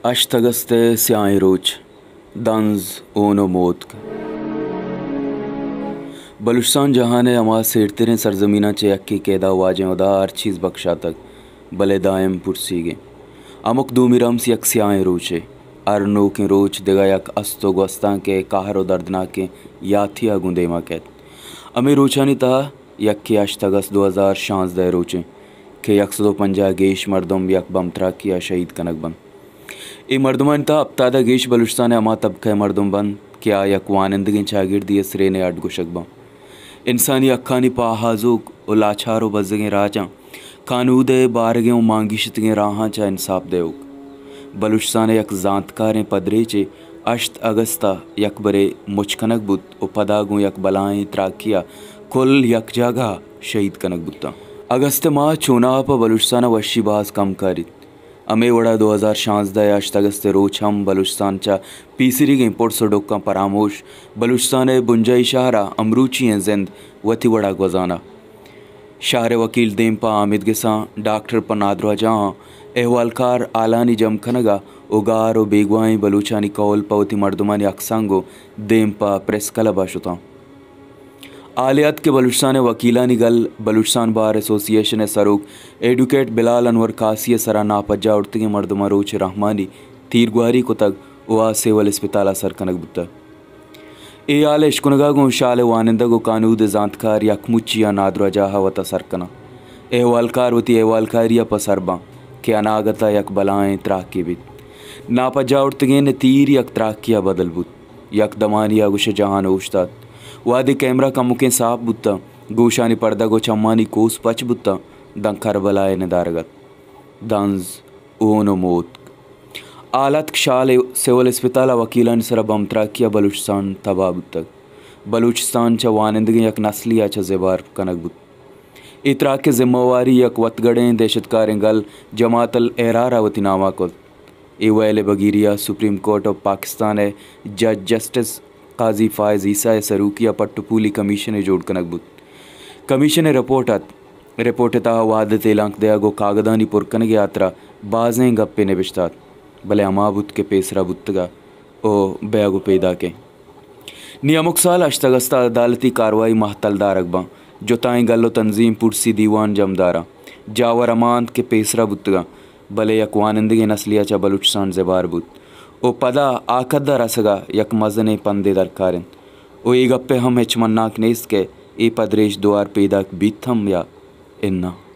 ہشت اگست ءِ سیاہیں روچ، دنز، ہون ءُ موتک۔ بلوچستان جہان ءِ ہما سیرتریں سرزمیناں چہ یکے کہ ادا واجہیں ہدا ہر چیز بکشاتگ، بلے دائم پرسیگیں۔ ہمک دومی رمس یک سیاہیں روچے، ہر نوکیں روچ دگہ یک است ءُ گوستانکیں قہر ءُ دردناکیں یاتی ءَ گوں دیما کیت۔ ہمے روچانی تہا یکے ہشت اگست دو ہزار شانزدہ ءِ روچ انت کہ یک سد ءُ پنجاہ گیش مردم یک بم تراکی ءَ شہید کنگ بنت۔ اے مردمانی تہا ہپتاد ءَ گیش بلوچستان ءِ ہما طبقہ ءِ مردم بنت کہ آ یک وانندگیں چاگردے ءِ سرین ءِ اڈ گوشگ بنت۔ انسانی حقانی پاہازوک ءُ لاچار ءُ بزگیں راجاں کانود ءِ بارگیں ءُ مانگیشتگیں راہاں چہ انساپ دئیوک۔ بلوچستان ءِ یک زانتکاریں پدریچے ہشت اگست ءَ یکبرے مچ کنگ بوت ءُ پدا گوں یک بلاہیں تراکی ءَ کل یک جاگہ ءَ شہید کنگ بوتاں۔ اگست ءِ ماہ چوناہا پہ بلوچستان ءَ وشی باز کم کاریت۔ ہمے وڑا دو ہزار شانزدہ ءِ ہشت اگست ءِ روچ ہم بلوچستان چہ پیسریگیں پرس ءُ ڈکاں پراموش، بلوچستان ءِ بنجاہی شہر ءَ ہمروچی ئیں زند وتی وڑا گوزان ءَ۔ شہر ءِ وکیل دیم پہ آمید گساں، ڈاکٹر پہ نادراہجاہاں، احوالکار ہالانی جم کنگ ءَ ءُ گار ءُ بیگواہیں بلوچانی کہول پہ وتی مردمانی اکساں گوں دیم پہ پریس کلب ءَ شتاں۔ حال ءَ ات کہ بلوچستان ءِ وکیلانی گل بلوچستان بار ایسوسی ایشن ءِ سروک ایڈوکیٹ بلال انور کاسی ءِ سرا ناپجاہ اڑتگیں مردماں روچ رحمانی تیرگواری کتگ ءُ آ سیول اسپتال ءَ سر کنگ بوتگ۔ اے ہال ءِ اشکنگ ءَ گوں شال ءِ وانندگ ءُ کانود ءِ زانتکار یکمچی ءَ نادراہجاہ ءَ وت ءَ سر کناں۔ احوالکار وتی احوالکاری ءَ پہ سر باں کہ اناگت ءَ یک بلاہیں تراکے بیت۔ ناپجاہ اڑتگین ءِ تیر یک تراکے ءَ بدل بوت۔ یک دمانے ءَ گوش ئے جہان اوشتات۔ وہدے کیمرہ کمکیں ساپ بوتاں، گوشانی پردگ ءُ چمانی کوس پچ بوتاں، داں کربلا ءِ ندارگ ات۔ دنز، ہون ءُ موتک۔ ہال اتک شال ءِ سول اسپتال ءَ وکیلانی سرا بم تراکی ءَ بلوچستان تباہ بوتگ۔ بلوچستان چہ وانندگیں یک نسلے ءَ چہ زبہر کنگ بوت۔ اے تراک ءِ ذمہ واری یک وتگڑیں دہشتکاریں گل جماعت الاحرار ءَ وتی نام ءَ کت۔ اے ویل ءِ بگیری ءَ سپریم کورٹ ءُ پاکستان ءِ جج جسٹس قاضی فائز عیسی ءِ سروکی ءَ پٹ ءُ پولی کمیشنے جوڑ کنگ بوت۔ کمیشن ءِ رپورٹ ات۔ رپورٹ ءِ تہا وہد ءِ تیلانک دیگ ءُ کاگدانی پر کنگ ءِ ہاترا بازیں گپے نبشتہ ات، بلے ہما بوت کہ پیسرا بوتگ ءُ بیگ ءُ پیداک انت۔ نی ہمک سال ہشت اگست ءَ عدالتی کاروائی مہتل دارگ باں۔ جتائیں گل ءُ تنظیم پرسی دیوان جم داراں۔ جاور ہما انت کہ پیسرا بوتگاں، بلے یک وانندگیں نسلے ءَ چہ بلوچستان زبہر بوت ءُ پدا آ کد ءَ رسگ ءَ یک مزنیں پندے درکار انت ءُ اے گپ ءِ ہم ہچ مناک نیست کہ اے پدریچ دوار پیداک بیت ہم یا اناں۔